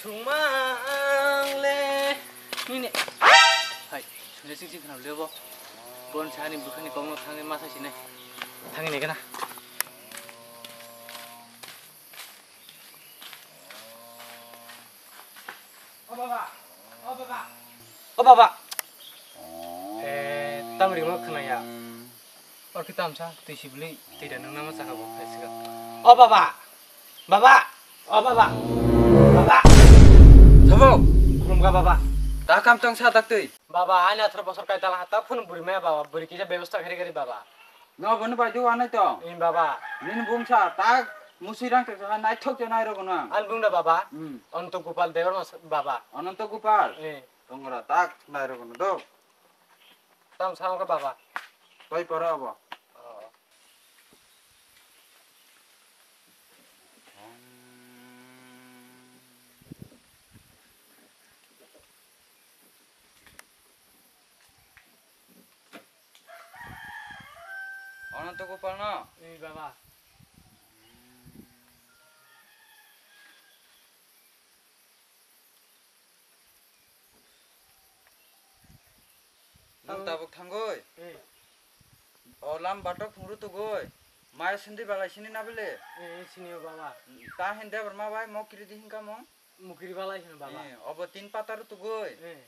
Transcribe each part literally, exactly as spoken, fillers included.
Tongmang le. Nini. Hai, sungya sing sing khna lebo. Bon sani bukhani kongno thangwi masa sinai. Thangwi naikhe na. O baba, o baba. O baba. Eh, tamri mo khna ya. Or ki tamsa, twi sibli, twi da nang nama saka bo khai siga. O baba. Baba. O baba. Baba. Thabo. Khulumga baba. Ta kam tong sa tak twi. Baba, ani atharo bosor kai tala hata phun buri maya baba, buri kisa bebosta khari khari baba. No, bono bai do anai to. Ni baba. Nini bumsa tak musi rang tak sa nai thok nai ro kono. An bung da baba. Hmm. Anto Gopal Debbarma baba. Ananto Gopal. Eh. Tongra tak nai ro kono do. Tam sam ka baba. Pai para abo. Oh. Ananto Gopal no? Ni baba. Nung tabuk thangoi? Eh. O lam batok phungru tugoi. Maya sindi balai sini nabele? Eh, sini o baba. Ta hin Debbarma bai mokiri di hinkamo? Mukiri balai hino baba. Eh, obo tin patar tugoi. Eh.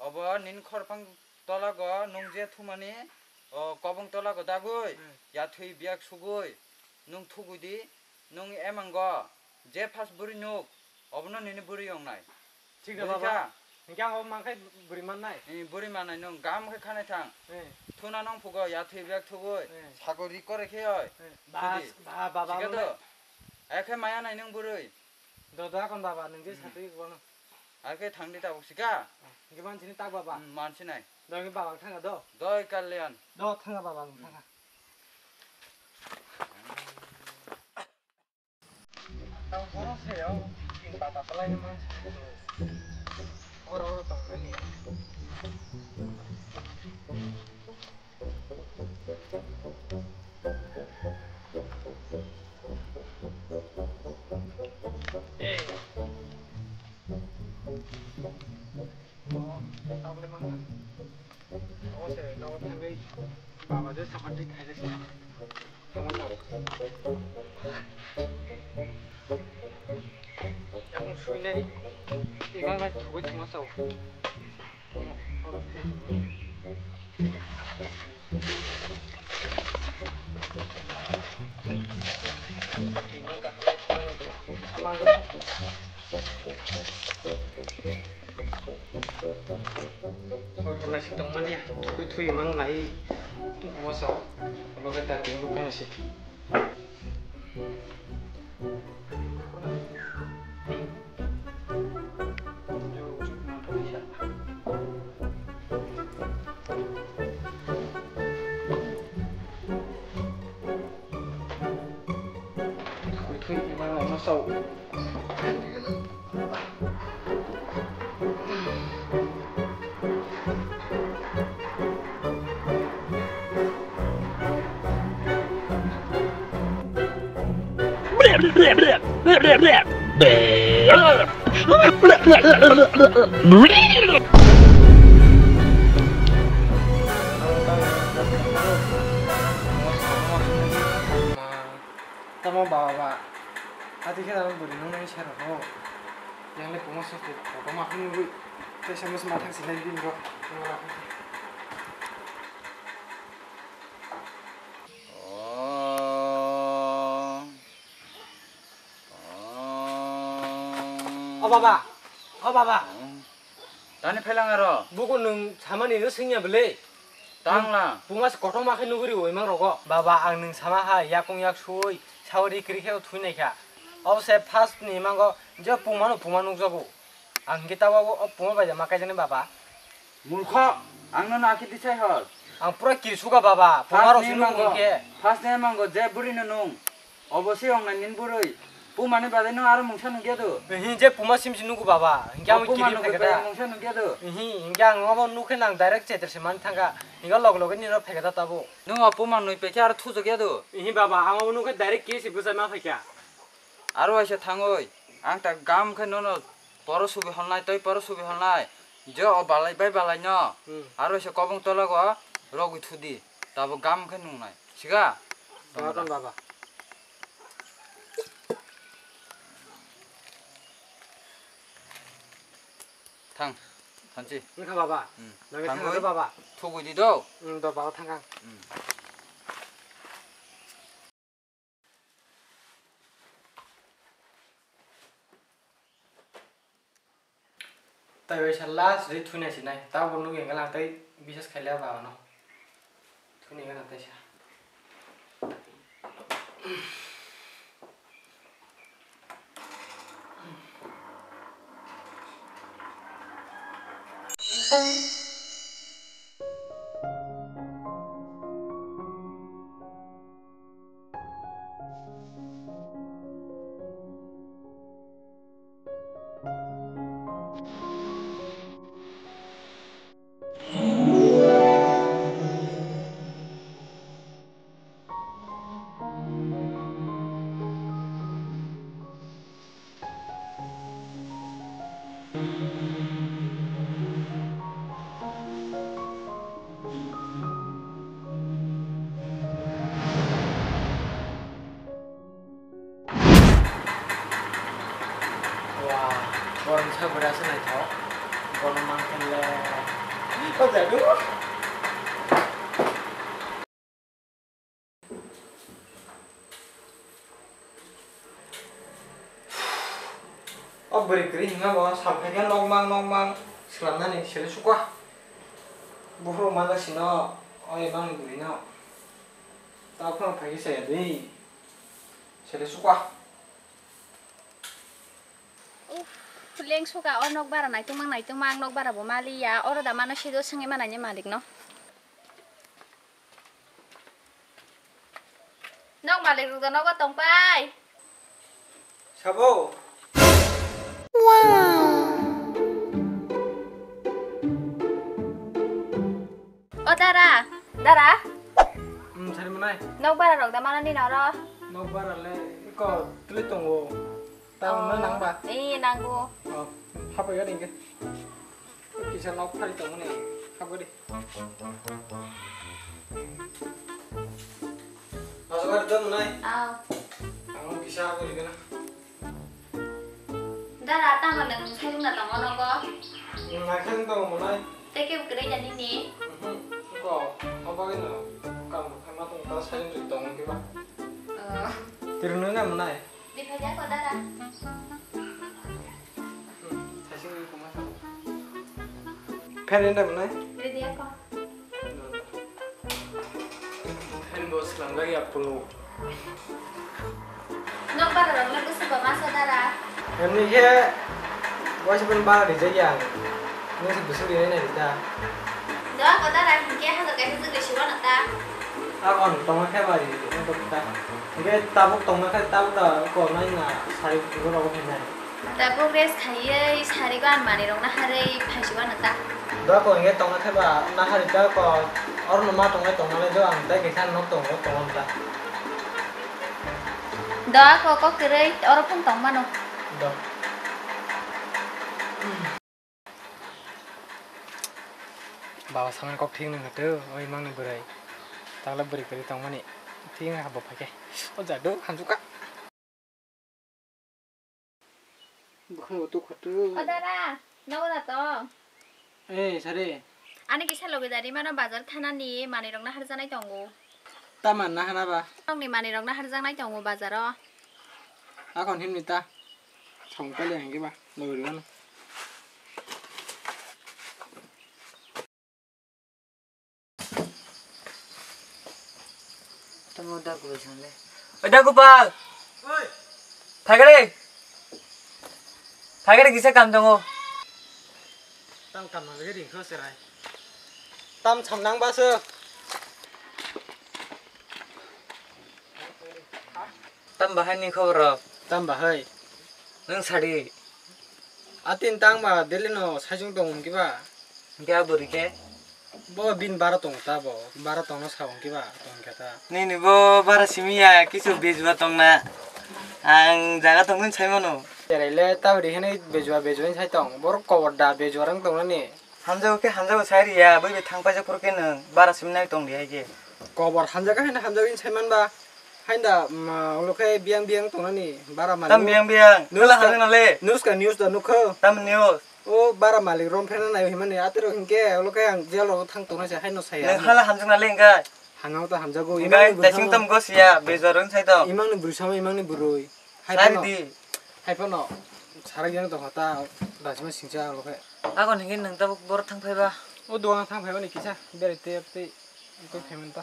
Obo nin khorpang tola go nung je thumani, o kobong tola go dagoi. Eh. Yathwi biak sugoi. Nung thugui di, nung emango. Je phas buri nuk, obono nini buri yongnai. Thik da baba. Bujikha? Hinkhe ang obo mankhai buri mannai. Eh, buri mannai nung gam khe khanai thang. Eh. Thuna nong phugo, yathwi biak thugoi. Eh. Sakori kore khe oi. Eh. Bas, ba-, baba. Thik do? Ekhe maya nai nung buri. Do, do, akon baba, nung je satwi kono. Akhe thang di tabuk sika. Hinkhe mansi ni tak baba. Hmm, mansi nai. Do, hinkhe baba thanga do. Doi kalyan. Do, thanga baba, thanga. Abo se nogo thangwi baba je samanti khaijak se. Tamo tamo. Yakung suinai. Igang nai thugui thuma sao. Hor hor naising tongmani, thui thui mang nai. Moso, loge ta tini bukai nasi. Thui thui mang nai moso. Tamo baba ba, ati khe nang bwrwi nung nai sero ho. Yang le komo sote koto ma hwnwi tei se musu ma thang sinai bini rok. O baba, o baba. Tani phailang aro? Buku nwng samani no swngya bwle? Tangla. Puma se kothoma khe nuguri oimang rogo. Baba, ang nwng sama ha, yakung yak sui, sauri kiri khe thui nai kha. Abo se first ni mango, je puma no puma nukjago. Ang khe tabo o puma bai ma kaijani baba. Murkho, ang no na khe tisai hor. Ang pura kiri suga baba, puma rok se nung khe. First ni mango, je buri no nung. Obo se ong nai nini bwrwi. Pumani bagwi nwng aro mungsa nukya do? Hi, je puma sim si nugo baba. Hinkhe ang puma kiri nugwi phai khe da. Mungsa nukya do? Hi, hinkhe ang obo nukhe nang direct cheter se man thangkha. Hinkhe log loge nini rok phai khe da tabo. Nwng o puma nui pekhe aro thujak ya do? Hi baba, ang obo nukhe direct kiri si bwsai ma phai kha. Aro waisa thangwi. Ang ta gam khe nono Poro subi holnai, tei poro subi holnai. Je o balai bai balai no. Hmm. Aro se kobong tola go rogwi thudi. Tabo gam khe nungnai. Siga? Baba, baba. Thang. Thanchi. Wngkha baba. Hmm. Nangni thangwi thangkha baba. Thugwi di do. Hmm, do baba thangkha. Hmm. Tai bai sa last ri thuna sinai. Tabo nugwi hwnkhai lang tai bisas khailai ba ano. Thuni gana tai sa. Wah, borok sa bwrwi aswk naithok. Bono mankha le. O jago. O bwrwi kwrwi hwnma bo sal phaikhe nokmang nokmang swlamnani sele sukha. Buphuru manjak sino o emang bwrwino. Tao phano phaikhe chaya de. Sele sukha. Uff, leng suka o nok bara naitung mang naitung mang nok bara bo maliya. Oro da mano sido swngi manani malikno. Nok malik rok da nogo tong pai. Sabo. O dara, dara. Hmm, sari manai. Nok bara rok da manani noro. Nok bara le ko tuli tongo. Tamo na nang ba? Eh, nango. Oh, hapo ya dingke. Kisa nok phari tongmani, hapgadi. Masuk ada dong, Nai. Aw. Ang kisa aku juga na. Dara, tamo nang sayung na tamo nogo. Nang sayung tamo, Nai. Teke bukre jani ni. Mhm. Ko, apa gini? Kamu sama tuh, tahu sayung di tong, gitu, Pak. Oh. Tirnu na, Nai. Di phai dia ko dara. Fan ni dam nai? Ready ako. Fan bo slam lagi apung. Nok bara rok le gusu ba masa dara. Emni khe boys pun bara rijak ya. Nung se gusu rinai nai rida. Do ako dara hinkhe hazar kaisa jwk risi wano ta. Akon tongma khe bari, wngkha ta. Hinkhe tabuk tongma khe tabuk da ko nai na sari phuru rogo phainai. Tabuk rest khaiwi sari go ang manwi rok naharwi phaisi wano ta. Do ko hinkhe tongma khe ba nahari ta ko oro no ma tongnai tongma le do ang tai kaisa nok tongo tongo ta. Do ko kok kwrwi oro phung tong mano. Do. Baba samani kok thik nang khato, oi mangni bwrwi. Tangla bwrwi kwrwi tongmani. Thik nang kha bo phaikhe. O jadu hamjukha. Bukhang bo tukha tu. O dara, nogo da to. Eh, sare. Ani kisa logi dari mano bazar thanani manwi rok naharjanai tongo. Tama nahana ba? Nokni manwi rok naharjaknai tongo bazaro. Akon himni ta. Song pale hingke ba, logi rwano. Tamo da gubal sangle. Oi da gubal. Oi. Phagare. Phagare kisa kam tongo. Tam kam na lagi ringkho serai. Tam chamnang baso. Tam bahai ni khobor rok? Tam bahai. Nung sadi. Atin tang ba deli no sajung tong hwn kiba. Hingke a bwrwi khe? Bo bin bara tong ta bo. Bara tong no sa hwn kiba tong khe ta. Nini bo bara simi ya kisu bij ba tong na. Ang jaga tong nung sai mano. Cherai le tabri hinwi bejua bejua hinwi sai tong. Borok kobor da bejua rang tongnani. Hamjago khe hamjago sai riya, bui bai thang paijak phuru khe nwng bara simi nai tong di hai khe. Kobor hamjago hinwi hamjago hinwi sai man ba. Hain da, ma, ulo khe biyang biyang tongnani bara malik. Tam biyang biyang. News Nula ka, hamjak na le. News ka news da nukho. Tam news. O bara malik rom phena nai himani atero hinkhe ulo khe ang jail rogo thang tongnai se haino saya. Nwng hala hamjak na le hinkhe. Hangao ta hamjago. Hinkhe imangni bwrwi daising samo. Tam gosiya, bejua rang sai tong. Imangni bwrwi samo imangni bwrwi. Hai phano. Sari di. Hai phano. Sarak yang tong kha ta, dachima singcha ang lokhe. Ako nini nang tabuk bor thang phaiba. O duang thang phaiba ni kisa, beri te te, ko payment ta.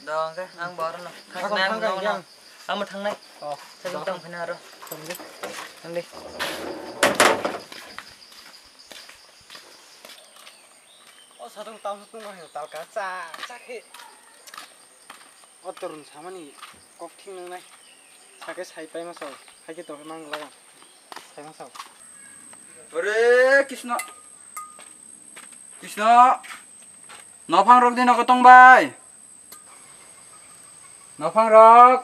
Dong ke, ang bor no. Thang ako nang thang no, ka no. Yang. Ang mo thang nai. Oh. Thang dong. Tang phina aro. Thang di. Thang di. O sadong tang tung ma talka cha cha khe. O torun samani kok thing nang nai. Sake sai pai ma sao. Hai khe to mang laga. Sai ma sao. Ore Krishna. Krishna. Nophang rok dino kotong bai. Nophang rok.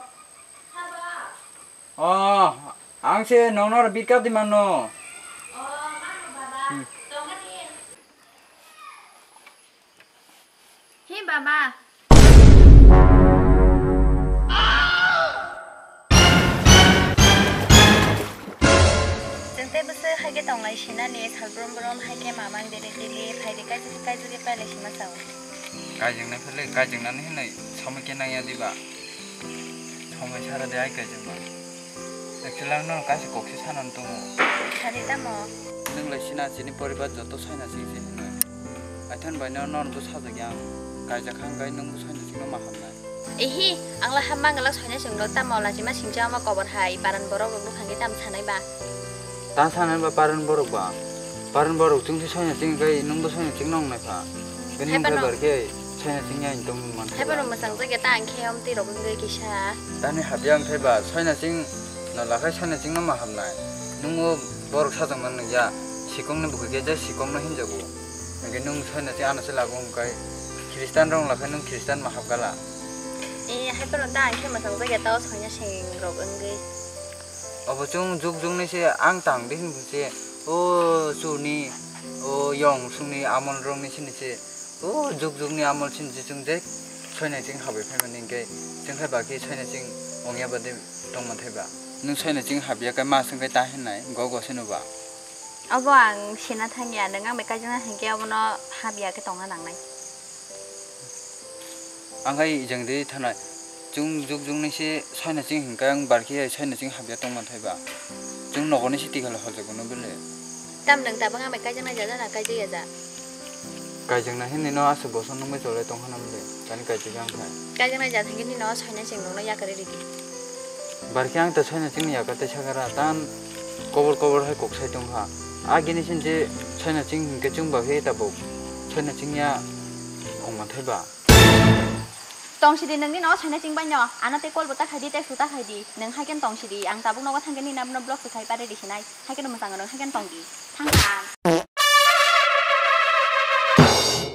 Oh, ang se nongno bikap di mano. Oh, mano baba. Hmm. Tonga di. Hi baba. Chwng tei bwswk hai khe tonglai sinani sal brum brum hai khe mamang diri diri phai di kaijak kaijak khe pailai sima sao. Kaijak nai phele kaijak nani hinwi samui khe nangya diba? Samui sara de ai kaijak ba. Actually ang nono kaisa kok se sanani tongo. Sadi tamo? Nwng lai sina chini poribar joto saina sing se hinwi. Aithan bai no nono bo sajak ya ang. Kaijak kha hwnkhe nwng bo saina singno ma hamnai. Ehi, ang la hamma ang la soina singlo tamo lachima singcha ma kobor hai paran borok rok bukhang khe tam sanai ba. Ta sanai ba paran borok ba. Paran borok chwng se soina sing kai nwng bo soina sing nong nai pha. Hai nwng phano. Khe bar khe soina sing ya tong man. Hai phano mwchang jagya ta ang khe om twi rok wngwi kisa. Tani hapya ang thai ba soina sing no lakhai soina sing no ma hamnai. Nwng o borok sajak man ya sikong ni bukhuk khe je sikong no hinjago. Hwnkhe nwng soina se ano se lago hwnkhe Khristan rok wngla khe nwng Khristan ma hapgala. E, hai phano ta ang khe mwchang jagya ta o soina seng rok wngwi. Obo chwng juk jukni se ang tang di hinwi se o chuni o yong sungni amol rokni sini se o juk jukni amol sini se chwng je soina seng habai phaimani hwnkhe chwng hai ba khe soina seng ongya bade tongma thai ba. Nwng soina seng habya khe ma swngkhe ta hinai gogo seno ba. Obo ang sina thangya, nwng ang bai kaijaknai hinkhe obono habya khe tongna nangnai. Ang hai ijang de thanai. Chwng juk juk nai se soina chwng hinkhe ang bar khe soina chwng habya tongma thai ba. Chwng nogo ni se tikhala hol jago no bele. Tam nwng tabuk ang bai kaijaknai jaja na kaijakya ja? Kaijaknai hinwi no aswk bosong nungwi cholai tong hana bele. Tani kaijak ang khai. Kaijaknai ja thangkhe nini o soina chwng nungno yakarwi ridi. Barkhe ang ta soina chwngni yakartwi sakara, tan kobor kobor hai kok sai tongkha. A gini sin je soina chwng hinkhe chwng ba khe tabuk soina chwngya ongma thai ba. Tongsidi nwngni no soina chwng baino, ano tei call bo ta khaidi, text bo ta khaidi, nwng hai khe tongsidi, ang tabuk nogo thangkhe nini abono block se khai pare risinai, hai khe no mwchang rwng hai khe tongdi, thangkha ang.